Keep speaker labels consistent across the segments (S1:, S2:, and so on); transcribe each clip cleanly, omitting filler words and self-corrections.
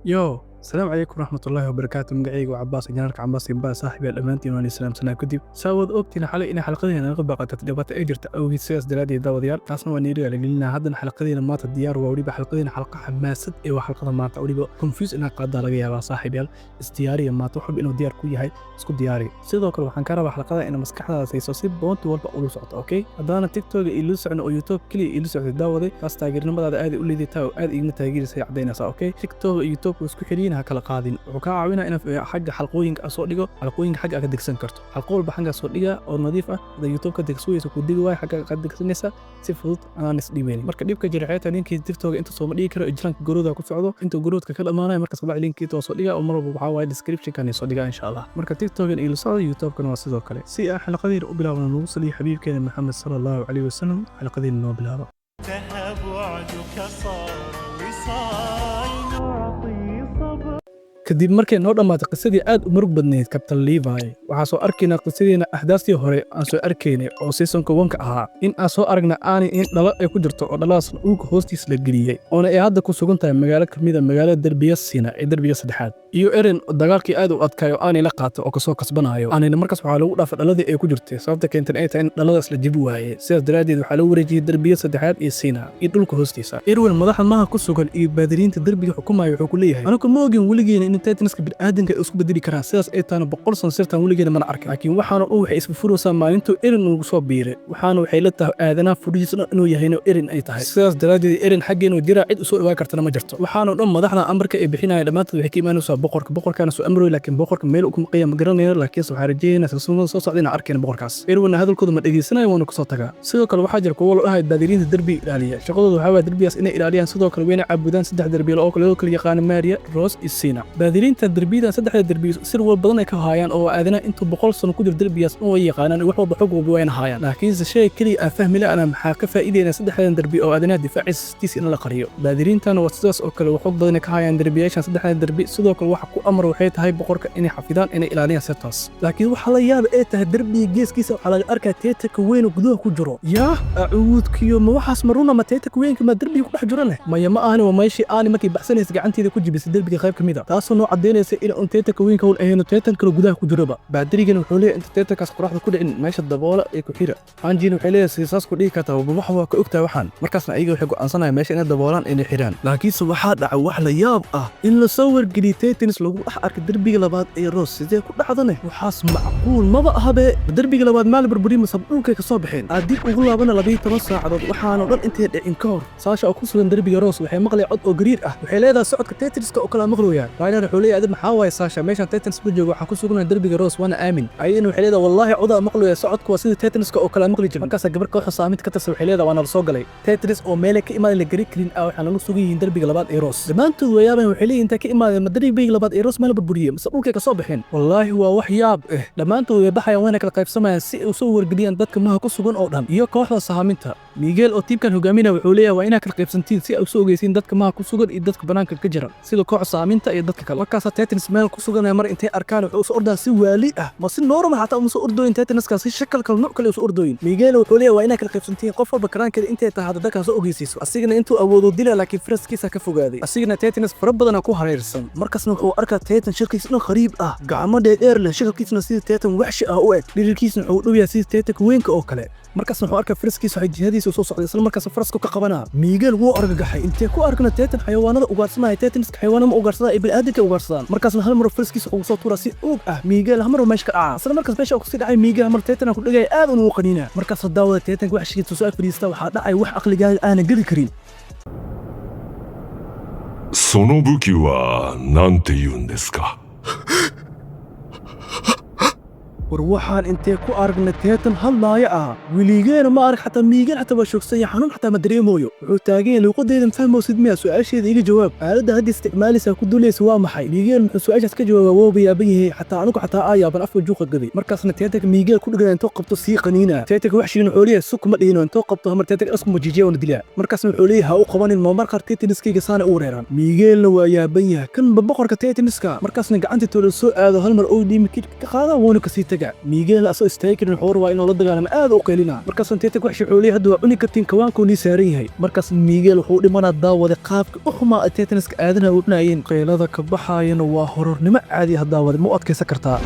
S1: Yo, asalaamu calaykum waraxmatullaahi wabarakaatu. Magacayga waa Cabaas, injineerka Cabaas Ibaa. Saaxiibyaal, dhammaantiin waan islaamsanaa. Kadib saa wad ogtiin xalay inay xalqadeena naga baaqatay dhibaato ay jirta awgeed, sidaas daraaddeed daawadayaal taasna waa niiriga la gelinaa. Haddana xalqadeena maanta diyaar waa, weliba xalqadeena xalqa xamaasad ee waa xalqada maanta, weliba confuse inaa qaadaa laga yaabaa. Saaxiibyaal, isdiyaariya maanta, wax walba inuu diyaar ku yahay isku diyaari. Sidoo kale waxaan ka rabaa xalqada inaa maskaxdaada sayso si boonti walba ula socoto. Okay, haddaana TikTok ila socon oo YouTube keliya ila socday, daawaday taas taageernimadaada aad u liidataa oo aad igama taageerisay caddaynaysaa. Okay, TikTok iyo YouTube waa isku xiriyin, ha kala qaadin. Wuxuu kaa caawinaa inaad xagga xalqooyinka aad soo dhigo, xalqooyinka xagga aad ka degsan karto. Xalqo walba xaggaa soo dhiga oo nadiif ah. Hadda YouTube ka degsuyeysa ku digi waayo, xagga ka degsanaysa si fudud anaan isdhibaynin. Marka dhibka jira xitaa ninkii TikTok inta sooma dhigi karo, ijraanka garooda ku socdo intuu garoodka ka dhamaanayo. Markaas kabacdi linkii waa soo dhiga oo mar walba waxaa waaye description-kan soo dhigaa, insha Allah. Marka TikTokan ila socda, YouTube-kana waa sidoo kale. Si aan xalqadeena u bilaabno, nagu saliya xabiibkeena Maxamed sala Allahu calayhi wasalam. Xalqadeena noo bilaabo.
S2: انتهى بعدك صار وصال نعطي صبر.
S1: Kadib markay noo dhammaatay qisadii aad u murug badnayd Captain Levi, waxaa soo arkaynaa qisadiina axdaastii hore aan soo arkaynay oo seasonka wanka ahaa, in aan soo aragna Annie in dhalo ay ku jirto oo dhaladaasna dhulka hoostiis la geliyey, oona ay hadda ku sugan tahay magaalo ka mid a magaalada derbiya Sina ee derbiga saddexaad, iyo Eren oo dagaalkii aad u adkaayo Annie la qaato oo kasoo kasbanayo. Annie-na markaas waxaa lagu dhaafay dhaladii ay ku jirtay, sababta keentay ay tahay in dhaladaas la jibi waayey. Sidaas daraaddeed waxaa lagu wareejiyey derbiya saddexaad iyo Sina iyo dhulka hoostiisa. Erwin, madaxda maha ku sugan iyo baadiriinta derbiga xukumaya, wuxuu ku leeyahay: "Anigu ma ogin weligeena in Titanska bini'aadanka ay isku bedeli karaan, sidaas ay tahana 100 sano sirtan weligeena mana arkin, laakiin waxaana dhan waxay isfurfuraysaa maalintuu Eren ugu soo biiray. Waxaana waxay la tahay aadanaha furihiisa dhan inuu yahayna Eren ay tahay, sidaas daraaddeed Eren xaggeenu jiraa, cid usoo dhawaan kartana ma jirto." Waxaana dhan madaxda amarka ay bixinaya dhammaantood waxay ka imaanaysaa boqorka, boqorkaana soo amroy, laakiin boqorka meel uu ku maqaya ma garanayo, laakiinse waxaa rajeynaya silsilada soo socda inaan arkayna boqorkaas. Erwinna hadalkooda ma dhegeysanayo, waana kusoo tagaa. Sidoo kale waxaa jira kuwo la dhahay baadiriinta derbiga ilaaliya. Shaqadooda waxaa waaya derbigaas inay ilaaliyaan. Sidoo kale wayna caabudaan saddex derbiil oo kale loo kala yaqaano Maria, Rose iyo Sina. Baadiriinta derbiyadan saddexda derbi sir wal badan ay ka haayaan oo aadanaha intuu 100 sano ku jiro derbigaas in way yaqaanaan, wax walba xog walba wayna haayaan. Laakiinse shay keliya aan fahmi la'ana, maxaa ka faa'iidayna saddexdan derbi oo aadanaha difaaciisa in la qariyo? Baadiriintana waa sidaas oo kale, xog badan ay ka haayaan derbiyaashan saddexdan derbi. Sidoo kale waxa ku amar waxay tahay boqorka inay xafidaan, inay ilaaliyaan sirtaas. Laakiin waxaa la yaaba ee tahay derbiga geeskiisa waxaa laga arkaa Titanka weyn oo gudaha ku jiro. Yaa acuudkiyo, ma waxaas ma runa? Ma Titanka weynka ma derbiga ku dhex jiro leh? Maya, ma ahani. Waa meeshii Annie markii baxsanaysa gacanteeda ku jibisay derbiga qayb ka mid a, taasoo noo caddaynaysa in uun Titanka weynka un ahayno, Titan kale gudaha ku jiroba. Baadirigan wuxuu leeyahay: "Inta Titankaas qoraxda ku dhicin meesha daboola ee ku xira." Hanjin waxay leeyahay: "Siisaas ku dhigi kartaa? Wax waa ka ogtahay waxaan." Markaasna ayaga waxay go'aansanayaan meesha inay daboolaan, inay xiraan. Laakiinse waxaa dhacay wax la yaab ah, in la soo wargeliyey Titans lagu dhex arkay derbiga labaad ee Rose. Sidee ku dhacdane? Waxaas macquul maba ahabe. Derbiga labaad maal burburiye masab dhulkay ka soo baxeen? Aad dib ugu laabana 12 saacadood waxaana dhan intay dhicin ka hor, Saasha oo ku sugan derbiga Rose waxay maqlay cod oo gariir ah. Waxay leedahay: "Socodka Titanska oo kale maqlooyaa." Rainer wuxuu leeyahay: "Adib maxaa waaye Saasha? Meeshan Titans ma joogo, waxaan ku suganahay derbiga Rose, waana aamin." Ayadana waxay leedahay: "Wallaahi codaa maqlooya, socodku waa sida Titanska oo kale maqli jirin." Markaasa gabar kooxda saaminta ka tirsan waxay leedahay: "Waa nala soo galay, Titans oo meelay ka imaadeen la gari karin ah, waxaa nala sugan yihiin derbiga labaad ee Rose." Dhammaantood wayaabeen, waxay leeyihin: "Intaa ka imaadeen? Ma derbiga labaad ee Rose meel burburiyey mise dhulkay ka soo baxeen? Wallaahi waa wax yaab eh." Dhammaantood way baxayaan, wayna kala qaybsamayaan si ay u soo wargeliyaan dadka maha ku sugan oo dhan iyo kooxda sahaaminta. Miguel oo tiimkan hogaaminaya wuxuu leeyahay: "Waa inaa kala qaybsantiin si ay u soo ogeysiin dadka maha ku sugan iyo dadka banaanka ka jira, sida kooxda sahaaminta iyo dadka kale." Markaasaa Titans meel ku suganaya mar intay arkaan wuxuu usoo ordaa si waali ah, ma si normal xataa uma soo ordooyin Titanska, si shakal kale nooc kale usoo ordooyin. Miguel wuxuu leeyahay: "Waa inaa kala qaybsantiin, qof walba karaankeeda intay tahay hadda dadkaan soo ogeysiiso." Asigana intuu awoodo dila, laakiin faraskiisa ka fogaaday. Asigana Titans fara badana ku hareersan. Markaasna wuxuu arkaa Titan shirkiisa dhan khariib ah, gacmo dheerdheer leh, shakalkiisna sida Titan waxshi ah u eg, dhirirkiisna wuxuu u dhow yahay sida Titanka weynka oo kale. Markaasna wuxuu arkaa faraskiisa waxay jihadiisa soo socday, isla markaas farasku ka qabanaa. Miguel wuu argagaxay: "Intee ku arkna Titan xayawaanada ugaarsanaya? Titanska xayawaanada ma ugaarsadaan, ay bini'aadamka ugaarsadaan." Markaasna hal mar faraskiisa ugu soo tuura si oog ah. Miguel hal mar meesha ka dhaca, isla markaas meesha uu kusii dhacay. Miguel hal mar Titan ku dhigaya, aad uu qaniina. Markaas daawada Titanka waxshigiisa soo ag fadhiista, waxaa dhacay wax aqligaaga aanan geli karin.
S3: その武器は何て言うんですか？
S1: War waxaan intee ku aragnay Titan hadlaaya ah? Weligeena ma arag. Xataa Miguel xataa waa shoogsan yahay, xanuun xataa ma dareemooyo. Wuxuu taagan yahay: "Luuqadeeda ma fahmoosid miya? Su-aasheeda iga jawaab. Aaladda hadda isticmaalaysaa ku dulaysa waa maxay?" Miguel muxuu su-aashaas ka jawaaba? Wooba yaaban yahay, xataa anigu xataa aa yaaban, afka juuqa gaday. Markaasna Titanka Miguel ku dhigaya, intoo qabto sii qaniina. Titanka waxshiin wuxuu leeyahay: "Suk ma dhihino." Intoo qabto hamar Titanka isku majiijiya, wana dilaa. Markaasna wuxuu leeyahay: "Ha u qabanin, ma mar qaar Titanskayga saana u wareeraan." Miguelna waa yaaban yahay, kanba boqorka Titanska. Markaasna gacanta toola soo aado, hal mar oo dhiimi ka qaada, wuuna kasii tagaa. Istaaga. Miguel asoo istaagi karin wuxuu rabaa inuu la dagaalamo, aad u qeylina. Markaasna Titanka waxshi wuxuu leeyahay, hadda waa cuni kartiin, kawaankuu nii saaran yahay. Markaas Miguel wuxuu dhimanaa, daawada, qaabka u xumaa ay Titaniska aadanaha u cunayeen. Qeylada ka baxayana waa horornimo caadi ah. Daawada, ma u adkaysan kartaa?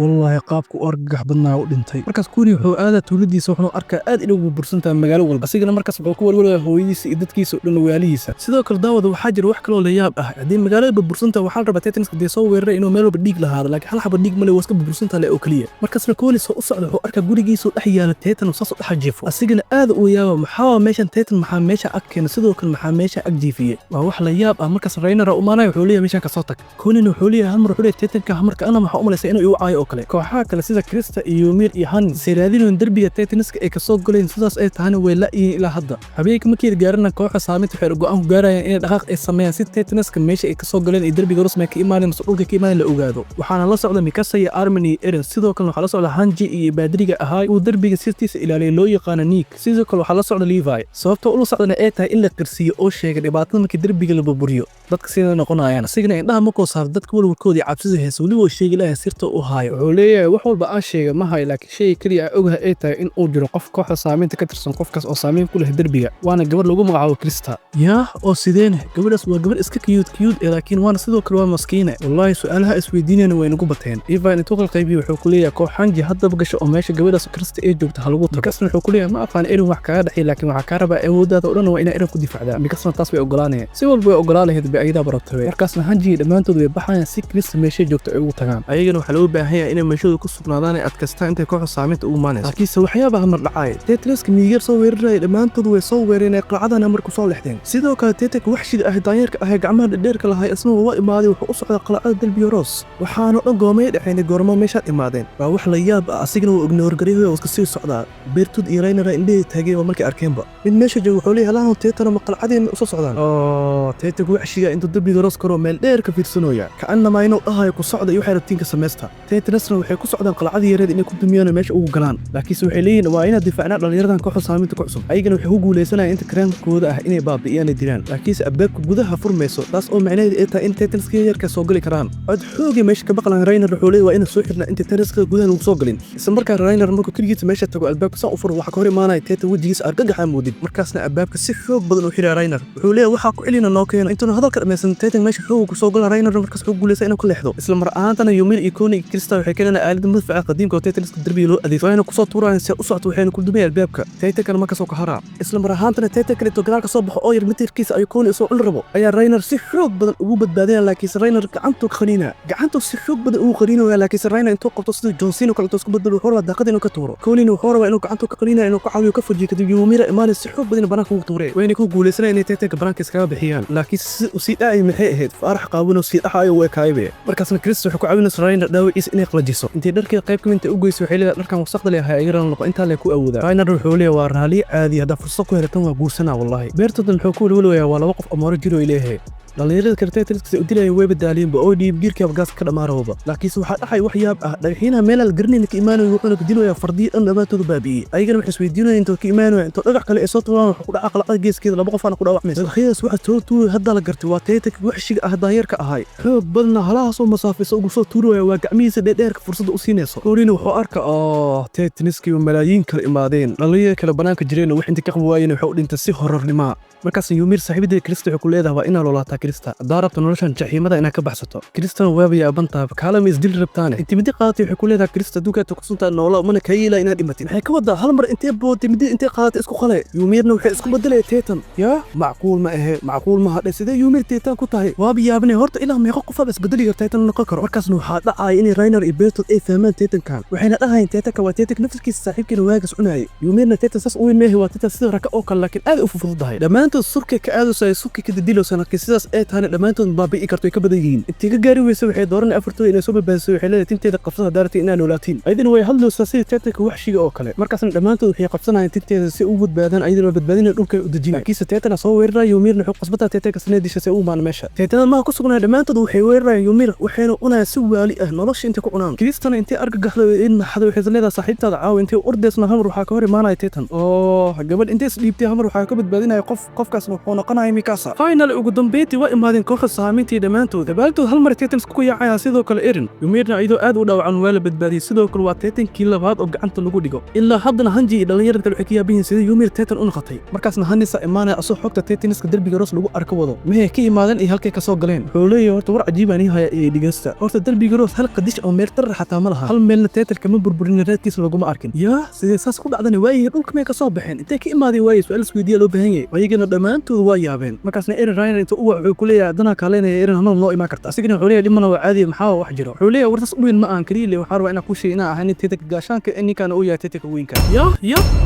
S1: Wallaahi qaabku u argagax badnaa u dhintay. Markaas Kuni wuxuu aadaa tuuladiisa, wuxuuna arkaa aad inay ugu bursantahay magaalo walba. Asigana markaas wuxuu ku walwalaya hooyadiisa iyo dadkiisa oo dhan, waalihiisa. Sidoo kale, daawada, waxaa jira wax kaloo la yaab ah. Haddii magaalada burbursantahay, waxaa la rabaa Titaniska dee soo weeraray inuu meel walba dhiig lahaado, laakiin hal xaba dhiig male, waa iska burbursantahay oo keliya. Markaasna Kuni soo u socda wuxuu arkaa gurigiisa dhex yaala Titan oo saas u dhex jiifo. Asigana aad u yaaba, maxaa meeshan Titan, maxaa meesha ag keena, sidoo kale maxaa meesha ag jiifiyey? Waa wax la yaab ah. Markaas Rainer u imaanaya, wuxuu leeyahay, meeshan ka soo tag. Kunina wuxuu leeyahay, hal mar wuxuu leeyahay Titanka marka ana maxaa u malaysaa inuu igu caayo oo kale. Kooxaha kale sida Krista iyo Ymir iyo Hanni say raadinayn derbiga Titaniska ay kasoo galeen, sidaas ay tahana way la'yihiin ilaa hadda. Habeenka markii la gaarana, kooxda saameynta waxay go'aan ku gaarayaan inay dhaqaaq ay sameeyaan si Titaniska meesha ay kasoo galeen iyo derbiga rasmiga ka imaaneen mise dhulka ka imaaneen la ogaado. Waxaana la socda Mikasa iyo Armin iyo Eren. Sidoo kale waxaa la socda Hanji iyo baadiriga ahaa uu derbiga sirtiisa ilaaliyay, loo yaqaano Nick. Sidoo kale waxaa la socda Levi. Sababta ula socdana ay tahay in la qirsiiyo oo sheegay dhibaatada markii derbiga la burburiyo dadka sida noqonayaan. Asigana indhaha markuu saaro dadka walwalkoodii cabsida haysa, weliba sheegi lahayn sirta u haayo. Wuxuu leeyahay, wax walba aan sheega ma hayo, laakiin shayga keliya aan ogahay ay tahay in uu jiro qof kooxda saameynta ka tirsan, qofkaas oo saameyn ku leh derbiga, waana gabar lagu magacaabo Krista. Yaa oo sideene gabadhaas? Waa gabar iska cute cute ee, laakiin waana sidoo kale waa maskiine. Wallaahi su'aalaha isweydiinayna way nagu bateen. Ivan intuu qalqaybiyo wuxuu ku leeyahay, koox Hanji haddaba gasho oo meesha gabadhaas Krista ay joogta ha lagu tago. Mikasna wuxuu ku leeyahay, ma aqaan Eren wax kaaga dhexay, laakiin waxaa kaa rabaa awooddaada oo dhan waa inaa Eren ku difacdaa. Mikasna taas way ogolaanayeen, si walba way ogolaa lahayd bay ayadaaba rabtay. Markaasna Hanji dhammaantood way baxayaan si Krista meeshay joogta ay ugu tagaan. Ayagana waxaa loo baahan yahay inay meeshooda ku sugnaadaan ay adkaystaan intay kooxda saameynta ugu imaanayso. Laakiinse waxyaabaha mar dhacaya, Titaniska Miguel soo weeraraya dhammaantood way soo weerareen ee qalcadan amar ku soo lexdeen. Sidoo kale Titanka waxshiga ah, daanyeerka ah ee gacmaha dhadheerka lahay, isna waa imaaday, wuxuu u socdaa qalcada derbiga Roos. Waxaana dhan goomay dhexeynay, goormo meeshaad imaadeen? Waa wax la yaab ah. Asigana wuu ignore gareeyay oo iska sii socdaa. Bertolt iyo Reiner indhahii taagay waa markay arkeenba mid meesha jooga. Wuxuu leeyahay, halahan Titan ma qalcadeen usoo socdaan? Oo Titanka waxshiga intuu derbiga Roos karo meel dheer ka fiirsanooya, ka'annamaa inuu dhahayo ku socda iyo waxay rabtiin ka samaysta. Titansna waxay ku socdaan qalcadii yareed inay ku dumiyaan oo meesha ugu galaan, laakiinse waxay leeyihiin, waa inaad difaacnaa dhallinyaradan kooxda saameynta ku cusub. Ayagana waxay ku guuleysanayaan inta karaankooda ah inay baabi'iyaan ay dilaan, laakiinse albaabka gudaha furmayso, taas oo macnaheedu ay tahay in Titanska yarka soo gali karaan. Cod xoogay meesha ka maqlaan. Reiner wuxuu leeyahay, waa inaan soo xirnaa inta Titanska gudaha lagu soo galin. Isla markaa Reiner markuu keligiisa meesha tago, albaabka saan u furo, waxaa ka hor imaanaya Titan wejigiisa argagaxa moodid. Markaasna albaabka si xoog badan u xiraa. Reiner wuxuu leeyahay, waxaa ku celina noo keeno. Intuuna hadalka dhammaysan, Titan meesha xoog ku soo gala. Reiner markaas wuxuu guuleysaa inuu ka leexdo. Isla mar ahaantana Ymir iyo Koni iyo Krista waxay keenayaan aalada madfaca qadiimka oo Titaniska derbiga loo adeegsado, waxayna kusoo tuurayaan si u socto, waxayna ku dumaya albaabka. Titankana markaas oo ka haraa. Isla mar ahaantana Titankan intuu gadaal ka soo baxo oo yar mitirkiisa ayuu Koni isoo cuni rabo ayaa Reiner si xoog badan ugu badbaadinaya, laakiinse Reiner gacantuu ka qaniina, gacantuu si xoog badan ugu qaniinaya. Laakiinse Reiner intuu qabto sida John Cena kale intuu isku badalo, wuxuu rabaa daaqada inuu ka tuuro. Konina wuxuu rabaa inuu gacantuu ka qaniinaya inuu ka caawiyo, ka fujiyo. Kadib Ymir imaanay si xoog badan banaanka ugu tuuray, wayna ku guuleysanaya inay Titanka banaanka iskaga bixiyaan. Laakiinse si uu sii dhacay maxay ahayd faarax qaawan oo sii dhaxayo way kaaybe. Markaasna Chris wuxuu ku caawinaysa Reiner dhaawaciisa inay qalajiso. Intay dharkeeda qayb ka mid u geyso waxay leedahay, dharkan wasaqda leh ha iga noqo, intaa lee ku awoodaa. Reiner wuxuu leeyahay, waa raali caadi, haddaa fursad ku helatan waa guursanaa wallahi. Bertolt wuxuu ku welwelayaa, waa laba qof amooro jiro ay leeyahay. Dhallinyarada kale Titaniska u dilayeen wayba daaliyeenba oo dhiib giirkiiba gaaska ka dhammaanayaba. Laakiinse waxaa dhacay wax yaab ah, dhagaxyanaha meelaa la garanayna ka imaanayo, wuxuuna ku dilayaa fardiyo dhan, dhammaantoodu baabi'iyey. Ayagana waxay isweydiinayeen intuu ka imaanayo. Intuu dhagax kale ay soo tuuraan, wuxuu ku dhacaa qalcada geeskeeda, laba qof aana ku dhaawacmaysa. Dhagaxyadaas waxa soo tuuray hadda la gartay, waa Titanka waxshiga ah, daanyeerka ahay. Xoog badna halahaasoo masaafaysa ugu soo tuuraya, waa gacmihiisa dheerdheerka fursadda u siinayso. Koolina wuxuu arka oo Titaniskii malaayiin kale imaadeen. Dhallinyarada kale banaanka jireen wax inta ka qabi waayeen waxay u dhintay si horornimaa. Markaas Ymir saaxiibadeeda Krista waxay ku leedahay, waa inaa lolaataa Krista haddaa rabto noloshan jaxiimada inaad ka baxsato. Kristana waaba yaabantaha, kaalama isdil rabtaane. Intii midi qaadatay waxay ku leedahay, Krista adduunkaad kusuntaa noola mana kaa yeelaa inaad dhimatid. Maxay ka wadaa? Hal mar intee bootay midi intee qaadatay isku qalay. Ymirna waxay isku bedelaya Titan. Yaa macquul ma ahe, macquul ma hadhe, sidee Ymir Titan ku tahay? Waaba yaabane horta, ilaa meeqo qofaaba isbedeli karta Titan noqon karo? Markaasna waxaa dhacaya inay Reiner iyo Bertolt ay fahmaan Titankan, waxayna dhahayeen, Titanka waa Titanka naftirkiisa saaxiibkiina waagas cunayay. Ymirna Titan saas u weyn meehe, waa Titan sida raka oo kale, laakiin aad u fududahay. Dhammaantood surkay ka aadayso ay surkay ka didilowsa, laakiin sidaas Ay tahana dhammaantood baabi'i karto, ay ka badan yihiin. Intii ka gaari weysa waxay dooranay afartooda inay soo badbaadiso. Waxay leedahay, tinteeda qabsada daaratay inaa noolaatiin. Ayadana way hadlaysaa sida Titanka waxshiga oo kale. Markaasna dhammaantood waxay qabsanayaan tinteeda si u badbaadaan. Ayadana waa badbaadinaya, dhulka u dejinaya. Laakiinse Titana soo weeraraya Yumirna, wuxuu qasbataa Titanka sanadisha si u imaan meesha. Titanada maha ku sugnaa dhammaantood waxay weerarayaan Yumir, waxayna cunayaan si waali ah nolosha intay ku cunaan. Kiristana intay argagaxda in naxda, waxay leedahay, saaxiibtaada caawa. Intay ordeysna hamar waxaa ka hor imaanaya Titan oo gabadh intay isdhiibtay. Hamar waxaa ka badbaadinaya qof, qofkaasna wuxuu noqonaya Mikasa. Finally, ugu dambeyntii waa imaadeen kooxda saamintii dhammaantood. Dabaaltood hal mar Titan isku yaacaya, sidoo kale Eren. Yumirna iyadoo aad u dhaawacan waa la badbaadiyey. Sidoo kale waa Titankii labaad oo gacanta lagu dhigo. Ilaa haddana Hanji iyo dhalinyarada kale waxay ka yaabihiin sida Yumir Titan u noqotay. Markaasna Hanisa imaanaya asoo xogta Titaniska derbiga Roos lagu arko wado, maxay ka imaadeen iyo halkay kasoo galeen. Wuxuu leeyahay, horta war cajiib aan ii haya iyo dhegeysta. Horta derbiga Roos hal qadish oo meel tarar xataa ma laha, hal meelna Titanka ma burburin, raadkiisa laguma arkin. Yaa, sidee saas ku dhacdana? Waayey dhulka may kasoo baxeen? Intay ka imaadeen? Waayey su'aal isweydiiya loo baahan yahay. Ayagana dhammaantood waa yaabeen. Markaasna Eren Reiner intuu u wac wuxuu ku leeyahay, haddana kaaleenaya Eren hamal noo imaan karta. Asigana wuxuu leeyahay, dhimana waa caadi, maxaa wax jiro? Wuxuu leeyahay, wartaas u weyn ma aan kaliya le, waxaa rabaa inaan kuu sheego inaan ahayn Titanka gaashaanka ee ninkaan uu yahay Titanka weynka. Yaa,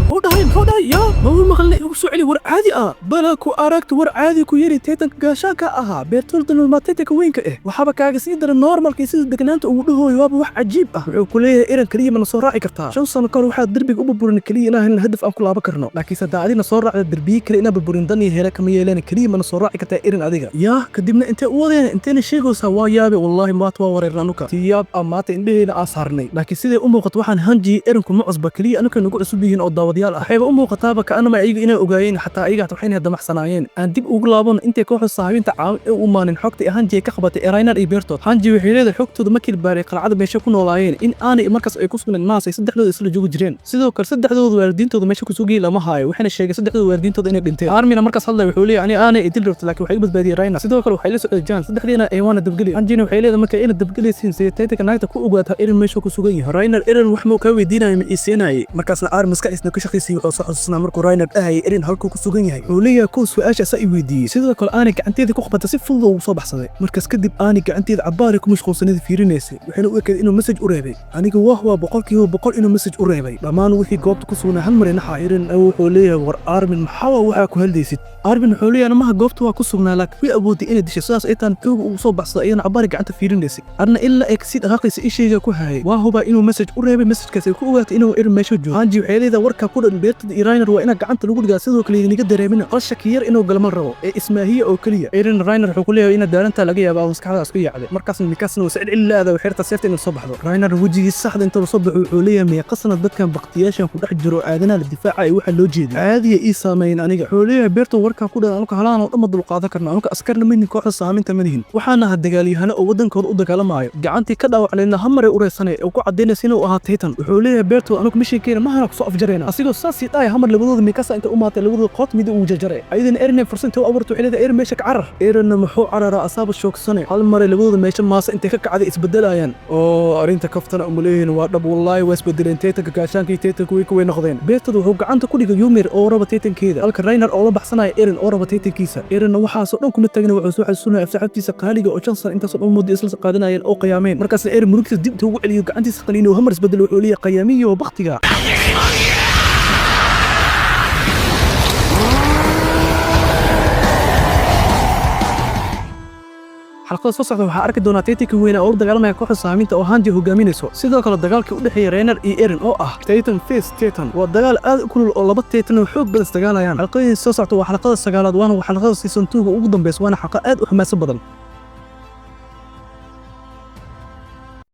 S1: muxuu dhahay? Muxuu dhahay? Yaa, ma uu maqalnay? Igu soo celi. War caadi ah bala ku aragto, war caadi ku yiri Titanka gaashaanka ahaa Bertolt ma Titanka weynka eh. Waxaaba kaaga sii daran normalkii sida degnaanta ugu dhahooyo, waaba wax cajiib ah. Wuxuu ku leeyahay Eren, kaliya mana soo raaci kartaa? 5 sano kahor waxaa derbiga u burburin kaliya inaan helin hadaf aan ku laaban karno, laakiinse haddaa adina soo raacda derbiye kale inaan burburin dan iyo hele kama yeeleen. Kaliya mana soo raaci kartaa Eren adiga? Yaa, kadibna intee u wadeen? Inteena sheegaysaa? Waa yaabe wallaahi, maanta waa wareerna anuka tiyaab ah, maanta indhaheyna aan saarnay. Laakiin siday u muuqato waxaan Hanji Eren kuma cusba, kaliya anuka nagu cusub yihiin oo daawadayaal ah. Waxayba u muuqataaba ka'anama ayaga inay ogaayeen, xataa ayaga waxayna damacsanaayeen. Aan dib ugu laabano intay kooxda saaxiibinta caawin ee u imaanin xogta ee Hanji ay ka qabatay Reiner iyo Bertolt. Hanji waxay leedahay, xogtooda markii la baaray qalcada meesha ku noolaayeen in aanay markaas ay ku sugnayn maas ay saddexdooda isla joogi jireen. Sidoo kale saddexdooda waalidiintooda meesha ku sugayay lama haayo, waxayna sheegay saddexdooda waalidiintooda inay dhinteen. Armina markaas hadlay wuxuu leeyahay, ani aanay idil rabto, laakiin waxay u badbaadiyay Reiner. Sidoo kale waxay la socday Jan, saddexdiina ay waana dabgeli. Hanjina waxay leedahay, marka ina dabgelaysiin sidee Titanka naagta ku ogaataa Eren meesha ku sugan yahay? Reiner Eren wax muu kaa weydiinaya, ma iisiinayay? Markaasna Armin maskaxiisna ka shaqaysay, wuxuu soo xasuusnaa markuu Reiner dhahayay Eren halkuu ku sugan yahay. Wuxuu leeyahay, kow su'aasha saa i weydiiyey. Sidoo kale aanay gacanteeda ku qabata si fudud ugu soo baxsaday. Markaas kadib aanay gacanteeda cabbaari ku mashquulsanada fiirinaysay, waxayna u ekeed inuu message u reebay. Aniga wah waa 100% inuu message u reebay. Dhammaan wixii goobta ku sugnaa hal mar inaxa. Eren wuxuu leeyahay, war Armin, maxaa waxaa ku hadlaysid? Armin wuxuu leeyahay, maha goobta waa ku sugnaa, laakiin way awooday inay dishay, sidaas ay taan xooga ugu soo baxsaday iyadana cabbaari gacanta fiirinaysay. Arna ilaa ay kasii dhaqaaqaysa ishayga ku hayay. Waa hubaa inuu message u reebay, messagekaas ay ku ogaatay inuu Eren meesha joogo. Hanji waxay leedahay, warka ku dhan Bertolt iyo Reiner waa inaa gacanta lagu dhigaa. Sidoo kale idiniga dareemina qal shaki yar inuu galmal rabo ee ismaahiya oo keliya. Eren Reiner wuxuu ku leeyahay inaad daalantaa laga yaaba oo maskaxdaas ku yaacday. Markaasna Mikasna uu sicil ilaada waxay rabtaa seefta inuu soo baxdo. Reiner wejigiisa saxda inta soo baxo wuxuu leeyahay, meeqa sanad dadkan baqtiyaashan ku dhex jiro aadanaha la difaaca ay waxa loo jeeday caadiya ii saameyn aniga. Wuxuu leeyahay Bertolt, warkaa ku dhan anuka halaan oo dhamma dulqaadan karna. Anuka askarna manihin, kooxda saaminta manihin, waxaana aha dagaalyahano oo waddankooda u dagaalamaayo. Gacantii ka dhaawacleydna hamaray ureysanay oo ku cadaynaysa inuu ahaa Titan. Wuxuu leeyahay Bertolt, anugu mishinkeena mahana kusoo afjarayna. Asigoo saas sii dhahaya hamar labadooda Mikasa inta u maatay labadooda qoot mid uu jarjaray. Ayadana Eren fursad inta u abuurtay waxay leedahay, Eren meesha ka carar. Erenna muxuu cararaa? Asaaba shoogsane. Hal maray labadooda meesha maasa intay ka kacday isbedelayaan oo arrinta kaftana umuleeyihin waa dhab. Wallaahi waa isbedeleen, Titanka gaashaanka iyo Titanka way way noqdeen. Bertolt wuxuu gacanta ku dhigay Yumir oo raba Titankeeda, halka Reiner oo la baxsanaya Eren oo raba Titankiisa. Erenna waxaasoo dhan kuma tagin, wuxuu soo xasuusinaya asxaabtiisa qaaliga oo 5 sano intaasoo dhan muddo isla qaadanayeen oo qiyaameen. Markaasna Eren murugtiisa dib intuu ugu celiyo gacantiisa qaniino hamar isbedel, wuxuu leeyahay, qiyaamiyo baktiga. Xalqada soo socda waxaa arki doonaa Titanka weyna oo u dagaalamaya kooxda saaminta oo Hanji hogaaminayso. Sidoo kale dagaalkii u dhexeeya Reiner iyo Eren oo ah Titan vs Titan waa dagaal aad u kulul oo laba Titan oo xoog badan isdagaalayaan. Xalqadii soo socta waa xalqada sagaalaad, waana xalqada season 2 ugu dambeysa, waana xalqa aad u xamaasad badan.